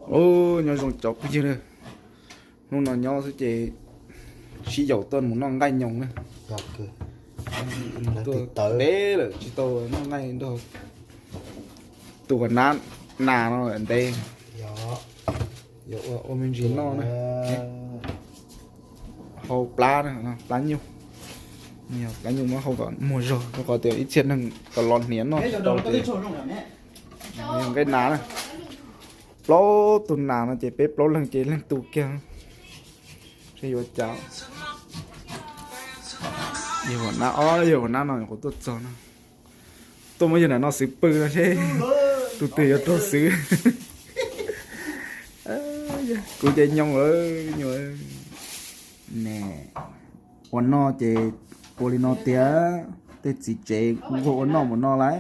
Ub, nyob zoo cov phooj ywg na, hnub no nyob xwb ces sib yaum tuaj mus noj nqaij nyoos na. Tuaj deb lawm tsis tau noj nqaij nrog tus uas nab nas no ntev. Ua me ntsis noj na. Hau plab, plab nyuj, plab nyuj muab hau kom muag zog rau qhov tias ib txhia neeg kom los hniav noj tsis tau ces yog nqaij nas na. Plaub tug nas no ces peb plaub leeg ces leej twg kiag. Seb yuav cas. Yog nab, yog nab no nyuam qhuav tuaj txog no. Tuaj muab yawg nam no xwv pw no seb tus twg yuav raug xwv. Kuv ces nyoo lawm nyuam. Ne, ua noj ces ua li no tiag, tej txiv tsev kuv ua noj mus no lawm.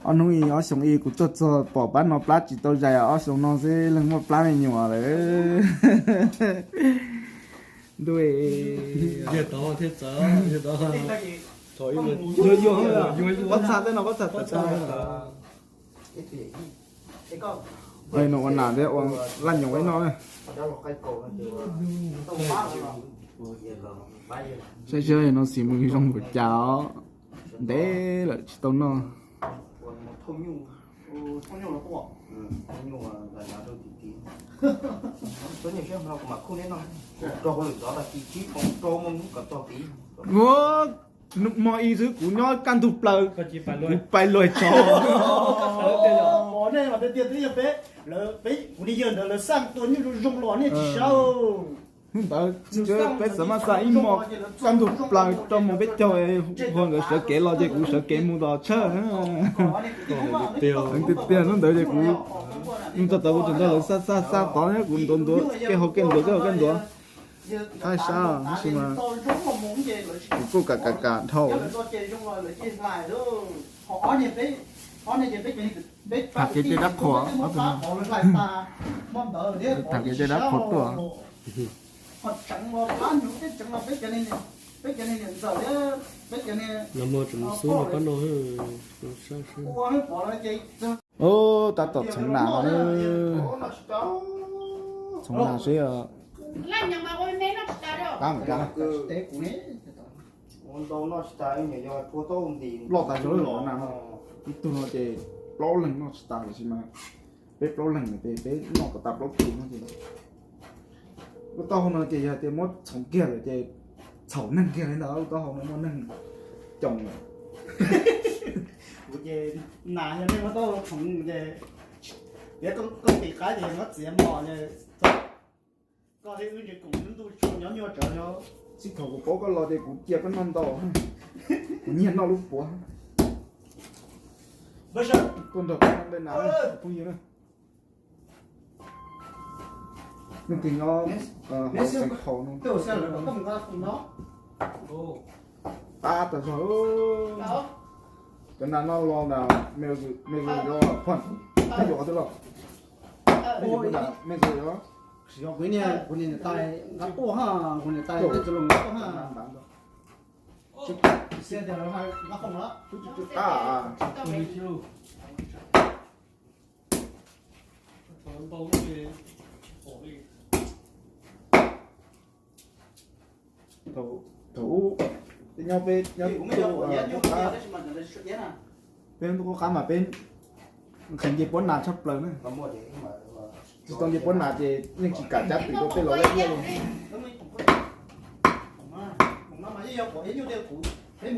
Ob hnub ib ob xyoo ib kuv tuaj txog pom pab no plab tsis tau zais, ob xyoo no xwb leej muaj plab me nyuam lawm. Ntuj, yuag yuag, pob txha tej no pob txha tawm tag. No ua nas thiab ua laj nyoos ib no na. Saib seb no xis mus zoo npaum cas os. Ntev lawm tsis tau noj. Ua, hmo ib xwb kuv nyob kaj ntug plaws, kuv pais luag tso. Kuv li yawg ntawd lawv xaj tua nyuj zoo zoo los nej tsis saib. Hnub ntawd peb xav maj xa ib hmo kaj ntug plaws rau mus peb caug, hu nkawd sawv kev los ces kuv sawv kev mus tom tshawj. Tiag tiag hnub ntawd ces kuv mus txog tod kuv tseem nrog lawv xaj xaj xaj tod thiab kuv ntuav ntuav kev hauv kev ntuav kev hauv kev ntuav. Qab sab tab sis mas kuv kuj kam kam kam dhau. Tham kev cai dab qhuas, tham kev cai dab qhuas tuaj. Tab tom txhoov nas no, txhoov nas seb qab npaum cas. Loj tas zog lawm nas no, ib tug no ces plaub leeg noj tsis tas tiam sis mas peb plaub leeg ces peb noj kom tas plaub tug no ces lub taub hau no ces yog tias muab txhoov kiag lawm ces txhaum neeg kiag li ntawd, lub taub hau no muaj neeg coom lawm. Kuv ces nas yog nej muab taub hau txhoov ces tiav koj tis qab ces muab txiav mos ces koj thiab wb ntsia koom lub ntuj tsaus nyob nyuaj tsawv. Txij thaum kuv paub koj los ces kuv cia koj noj ntau, kuv nyiag noj lub puav. Tuaj nrog kuv noj ntej nas phooj ywg na. Leej twg nyob hauv Xeev Khaus no, qab tas zog. Cov nas no los na, me zus los phoj, yuav qhov twg los? Me zus los. Kuv niam tais nqa tuaj ha, kuv niam tais tej txwv los nqa tuaj ha. Qab Thaum ub peb nyob peb nyob qab, peb nyob qab mas peb nqhis nce puab nas tshaj plaws na. Tsis tau nce puab nas ces yeej tsis kam cab pem rau tej laus laj iab li. Leej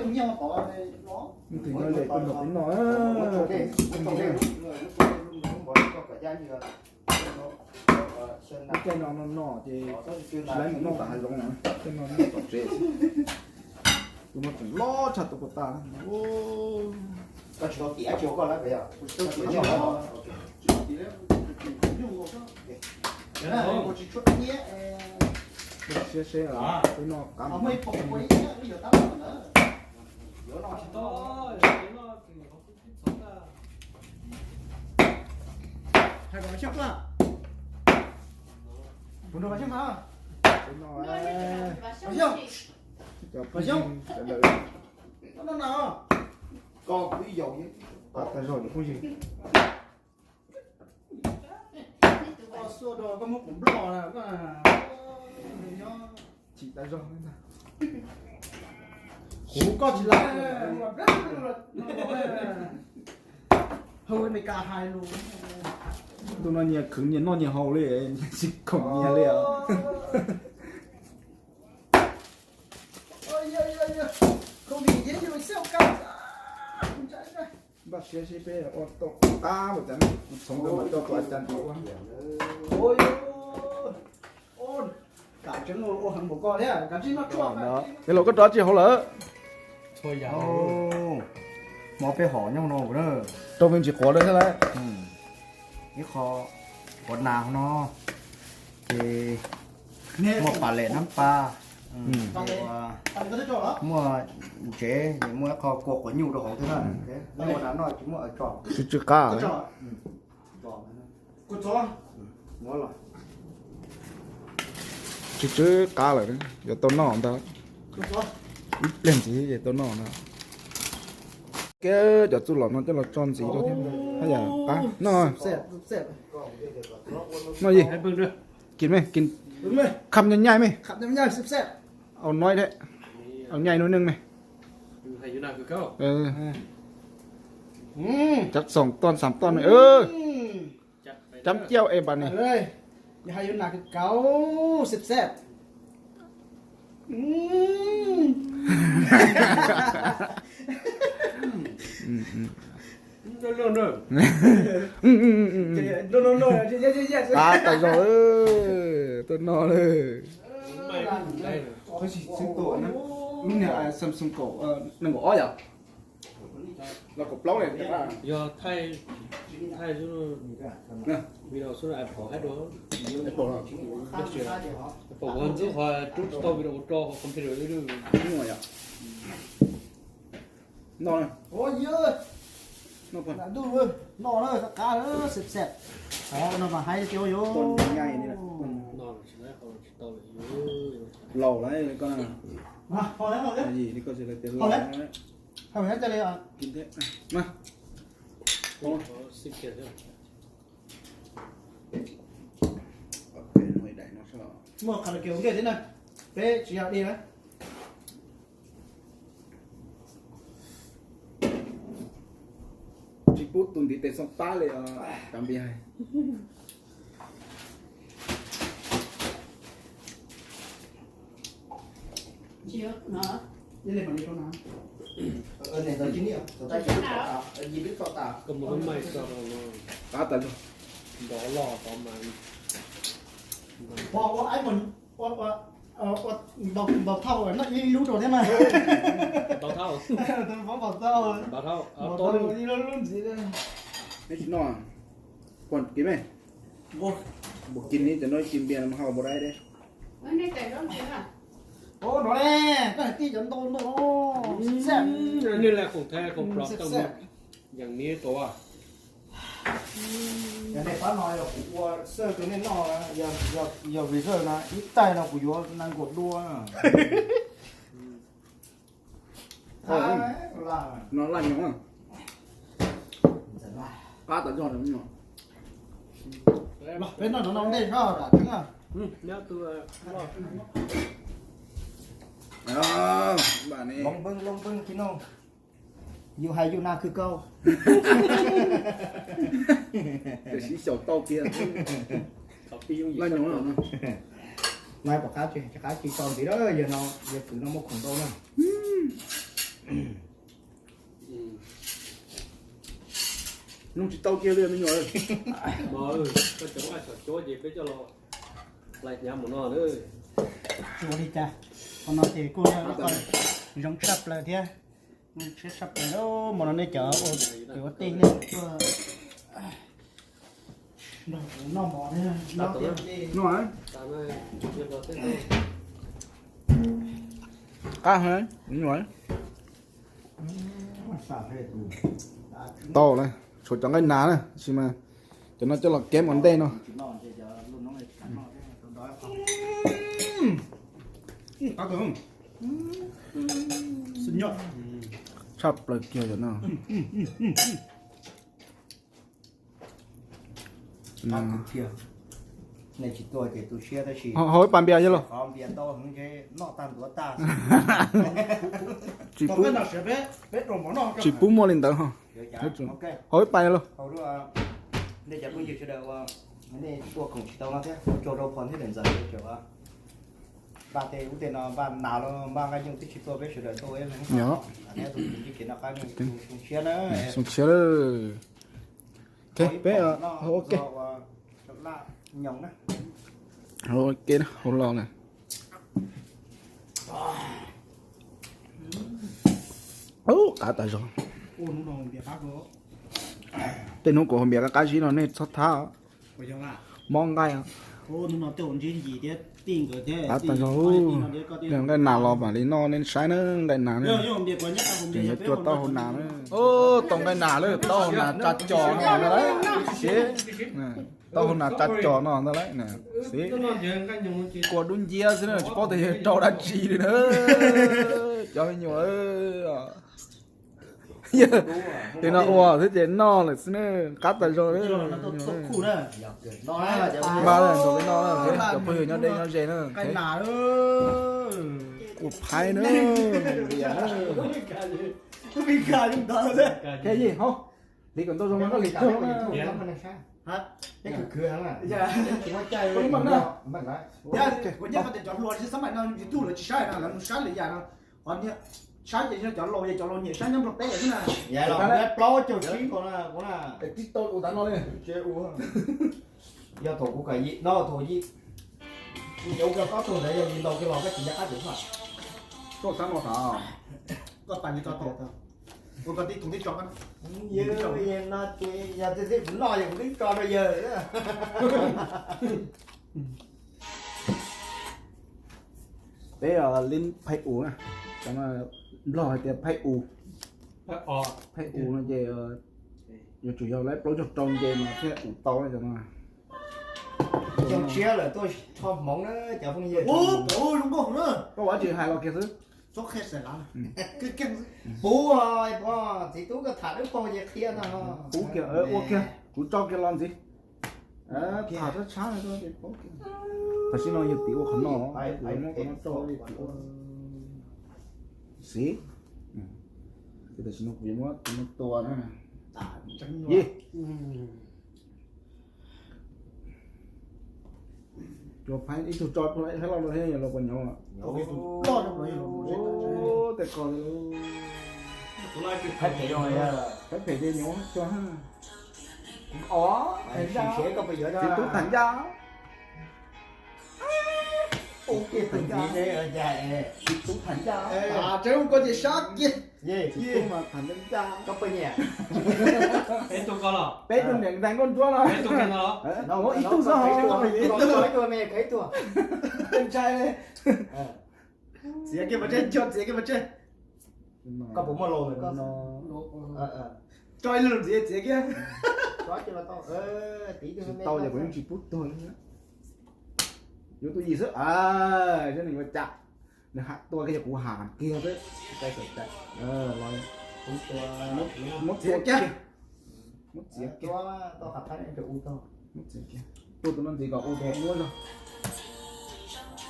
twg nyob ze tuaj nrog peb noj. Lub caij no no no ces tsis laib mus noj tom hav zoov, caij no noj tom tsev xwb. Tus no tseem loj tshaj tus puas tas. Siab seb peb noj qab mas. Cov phooj ywg sawv daws, pab tag zog cov phooj ywg. Tuaj rau koj muab kuv nploj na, koj chim tas zog. Kuv koj tsis lawm. Hauj Amelikas hais lus. Tus no nyias khwv nyias noj nyias haus li, nyias tsis khoom nyias li os. Npaj siab seb peb ua tau qab npaum cas, txhoov kawg mam coj tus a cas ntawd ua. Yog los koj rov tsis haus lawm. Hmo peb hom nyob no, rau me ntsis quav lawm thiab lauj. Ib qho quav nas no, ces muaj pas lem nab pas, muaj ntsev, muaj ib qho kua quav nyuj rau hauv thiab na. Ua nas noj tsis muaj aws tso. Tsw tsw qab. Tsw tsw qab lawm, yuav tau noj ntag. Ib pliag ntxiv ces tau noj na. Kiag cov txuj lom no coj los tso ntxiv rau thiab. Haj yam qab noj. Noj yis. Kis me, kis kham nyaij nyaij me. Au noib thiab. Au nyaij nub neej me. Cov xoom toj xam toj me. Chấm chép em bà này. Yog hais yus nas kawg kau, sib seb. Qab tas zog, tuaj noj lawm. Lub niag Samsung kaum, nees nkaum ob yom. Los kaum plaub ne. Yog thaij, thaij xwb, video xwb no es phom haib dua. Phom kuv ntxub qhov rub tsis tau video ua rau hauv computer. Noj, noj, noj na, qab sib seb. No mas haib tiag yus. Laus lawm koj. Muaj karaoke ua ntej thiab na, peb tsis yog dej na. Tsis pub tus ntiv tes xoo pab li os, cov npias hais. Qab tas zog. Npau thauj noj ib lub rau thiab mas. Npau thauj, npau thauj ib lub ntxiv. Neb tsis noj, npau kis me, npau kis ni cov no kis npias no hau npau dai de. No ne, koj hais tij cov ntau ntau no. Nej laj khoom Thaib khoom Nplog tau yees ni rau. Yog nej pab no yog kuv ua xawb rau nej noj, yog reserve na ib taig no kuv yuav nees nkaum dua. No laj nyoos. Qab tas zog no. Peb noj no ntej soj dam tseeb. Loo peb loo peb kis no. Yus hais yus nas kawg kau. Tam sim xyaum tau kiag. Laj nyoos no. Nai pom qab tsis, qab tsis tau ntxiv na, yog no, yog kwv no muaj khoom ntau na. Noj tsis tau kiag li me nyuam. Koj cov nqaij xyom cuab ces peb coj los hlais hnyav mus no. Tsis ua li cas, qhov no ces kuj yog ib qho zoo tshaj plaws thiab. Siab tshaj plaws, hmo no nej cov ua kwv ua tij nej tuaj nrog kuv noj mov thiab. Noj, qab heev me nyuam. Tau lawm, tshuav cov nqaij nas na, tab sis mas cov no coj los kev ua ntej no. Tshaj plaws kiag cov no. Nej tsis tuaj ces tu siab tab sis hauv ib pas npias yog los qhov npias tau heev ntshe noj tag ntuav tag. Tsis pub, tsis pub muaj li ntawd ho. Hauv ib pas los. Nej cov phooj ywg sawv daws uas nej tuaj koom tsis tau no thiab ua tsaug rau phom thiab daim ntxawm cov npaj tej ub tej no npaj nas los npaj nqaij nyoog twb tsis tuaj peb sawv daws tuaj ib leeg. Xoo tshiab na. Xoo tshiab lawm. Peb ua ke. Ua ke hauv los na. Qab tas zog. Tej hnub kuv hau npias qab qab zib no nej txhob thab. Mob nqaij. Qab tas zog. Nqaij nas los mam li noj nej saib na, nqaij nas na. Tseem yuav cua taub hau nas na. Tau nqaij nas lawm, taub hau nas tsa cos no ntag lauj. Xib, taub hau nas tsa cos no ntag lauj. Xib, kua dub nciab xwb na, tsis paub tias yog rau dab tsi li na. Cov me nyuam, yog li no ua xwb ces noj lawm xwb na, qab tas zog. Npaj ntaus li no, cov phooj ywg nyob deb nyob ze na. Ua phaib na. Hli kom ntau zoo no koj hli tag na. Saib ces cov laus yog cov laus nyiam saib nyob Nplog teb xwb na. Plaub caug tsib nkaus na kuv na. Tib tau ua tav no li. Yog thaum kuv kawm yim no thaum yim, kuv cov ua koj thaum ntawd yog yim ntaus kiag los koj tsis nco qab tseem xwb. Koj xav no tas, koj tas li koj tau, ua koj tib thum tib tso. Yog no ces yog tib txij kuv noj yog kuv twb tso rau yawg. Peb li phaib us na, cov Nplog hais tias phaib us. Phaib us no ces yuav tsum yog lawv plaub caug rau nce mas thiaj us tau cov no. Xyoo tshiab lawm tuaj rho hmoov na cov phooj ywg. Koj ua dab tsi hais los kiag xwb. Puv, txiv tub koj tham lub paug ces qhia no. Puv kiag, ua kiag, kuv tso kiag los ntxiv. Tham tshab tshab no, tam sim no yog tim ua qhov no, kuv yuav muab qhov no rau tim ua. Xib, tam sim no kuv yuav muab tus no tua na. Yig. Cua phaib ib tug tso phaib loj no thiab los puas nyob. Tej ko, phaib phem ces nyob cua. Txiv tub tham ncaj. Txiv tub tham ncaj. Tseeb koj ces sab kiag. Txiv tub mas tham ncaj ncaj. Peb tug niam ntxhais nkauj ntsuab no. Ib tug xwb hos. Ntshai li. Txiav kiag pov tseg, txiav kiag pov tseg. Koj puas muaj laus ntawm koj? Tso ib leeg ntxiv txiav kiag. Tsis tau ces kuv yeej tsis pub tuag li. Yuav tus yim xwb, saib nws yuav cas. Nws ham tua kiag yog kuv ham kiag xwb. Muab txiav kiag, muab txiav kiag. Tua tus no ntxiv kom ua tus muab zog.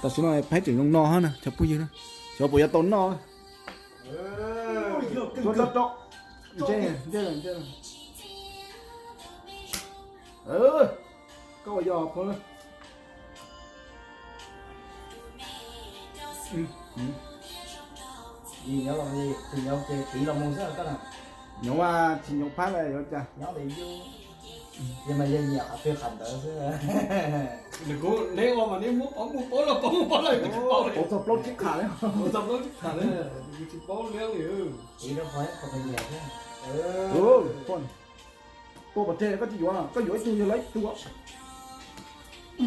Tam sim no phaib tseem zoo no hab na cov phooj ywg na, xyov puas yuav tau noj. Koj ua yog phob. Nyob los tiv los mus xwb koj na. Nyob mas tsis nyob phab lawm yuav cas. Nyob li yus, yog mas yog nyiam qhov twg qhov ntawd xwb. Nws kuv neb ua mas neb muab pov mus pov los pov mus pov los kuv tsis paub li. Pov txog plaub tsib qham li. Pov txog plaub tsib qham li, kuv tsis paub liab li. Tiv rau qhov qhov nyiam thiab. Tua pov tseg koj tsis yuav, koj yuav ib tug yog lawv ib tug.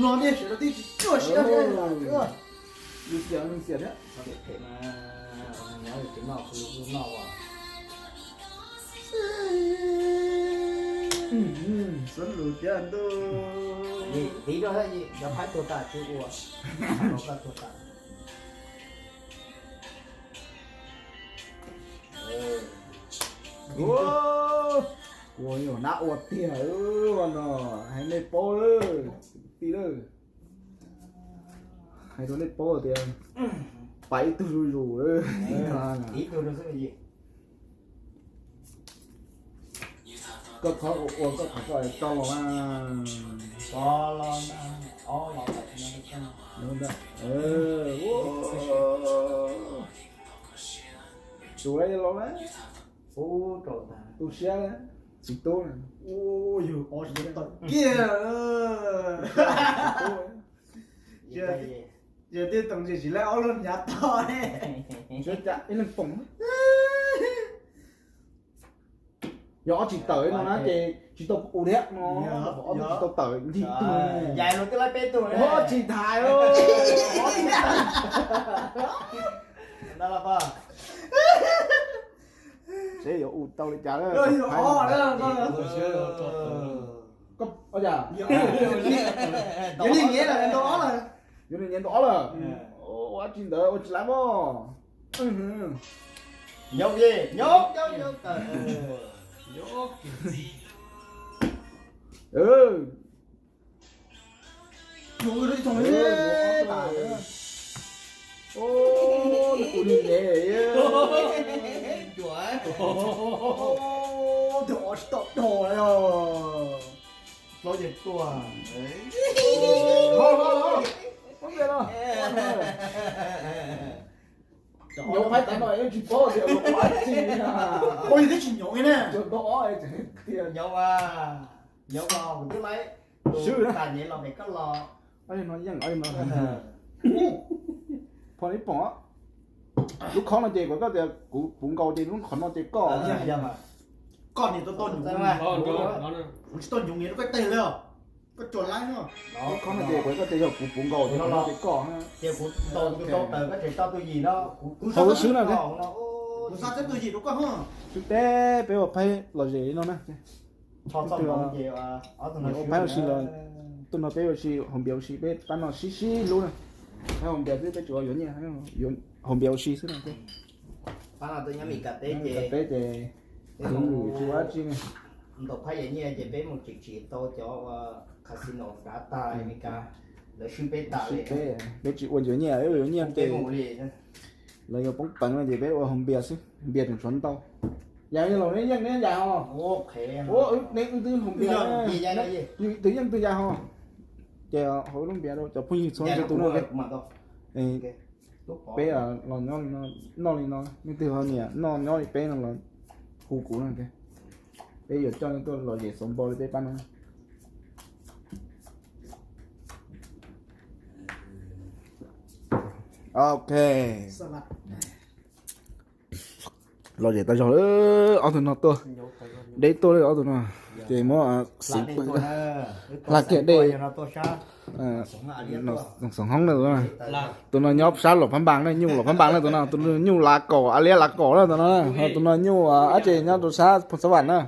No nej sawv daws tib tsis cuaj siab thiab. Lub xiam, lub xiam thiab. Nyob li tsis noj, kuv noj as. Xub lus thiab ntuj. Tiv rau thiab, cov phab tuag tas tsis ua, koj tuag tas. Ua, ua yog nab ua tiag no, hais nej paub lawm, kwv tij lawm. Hais rau nej paub tias pais ib tug zuj zus. Koj thov ua koj qhov ko tau los mas. Tus los na, tu siab, txiv tub. Kiag. Yog tij toom tsis laib ob lub nyav tog. Ib leeg pom. Yog ob tsis tawm no na ces tsis tau ua thiab no. Ob tug tsis tau tawm ncig tug. Yais los twb laib peb tug. Ob tsis thaiv. Seb yuav ua tau li cas. Yuav li nyiav ntau ob lawm. Ua tsis ntawd ua tsis laib mog. Nyob nyob nyob. Tus ob tsis tau dog. Plaub ces tuaj. Nyob phaib tav no yeej tsis paub tias ua dab tsi. Ua li twb tsis nyob li na. Nyob, nyob kuv twb laib. Swb tas nyev los pem koj los. Phom ib pom. Lub khob no ces kuv koj tias kuv puv nkaus ces lub qhov no ces koj. Koj niam tau tau nyuv, kuv tsis tau nyuv nyiav rau koj teg li. Koj tsuas laib no. Lub khob no ces kuv koj tias yog kuv puv nkaus ces qhov no ces koj. Thaum lub swb no, kuv xav teb tus yim rau koj. Swb teb peb ua phaib lom zem li no na. Ua phaib ua si los, tuaj nrog peb ua si, haus npias ua si, peb pab no sib sib hlub na. Phaib haus npias xwb peb tsuas yuav nyiaj, haus npias ua si xwb na. Peb ces tsis ua dab tsi. Ntaus phaib yuav nyiaj ces peb mus tsim tsim tau cov casino kav tag Amelikas, lawv swb peb tas li. Peb tsis ua yuav nyiaj, yuav nyiaj ces lawv yuav poob peev no ces peb ua haus npias xwb, npias tseem tshuav ntau. Yam li laus neb yeej neb yam ho. Ua neb wb twb haus npias, twb yeej twb yam ho. Ces haus lub npias rau cov phooj ywg txhua leej txhua tus no. Peb los noj li no, nej twg ho nyiam noj nyob li peb no los hu kuv no, peb yuav coj nej tuaj lom zem xov npau li peb pab no. Ok. Lom zem tau zog, ob tug no tuaj, deb tuaj li ob tug no. Ces muab xeev pw, hla kiag dej. Xoom hoob na tus no. Tus no nyob sab Luam Phab Npas na, nyuj Luam Phab Npas na tus no, tus no nyuj Lav Kaum, alias Lav Kaum na tus no. Ho tus no nyuj dab tsi nyob rau sab Phoos Xab Vam na.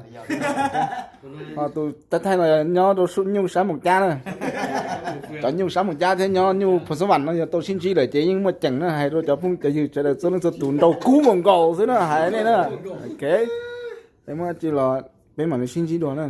Ho tus thaij thaij no nyob rau nyuj sab Moos Cab na. Cov nyuj sab Moos Cab thiab nyob nyuj Phoos Xab Vam no yog tau sib ntsib lawm ces yeej muaj ceem na, hais rau cov phooj cov ywg sawv daws txhua leej txhua tus nraug kub npaum nkaus xwb na, hais nej na. Ok, peb muab dab tsi los peb mam li sib ntsib dua na.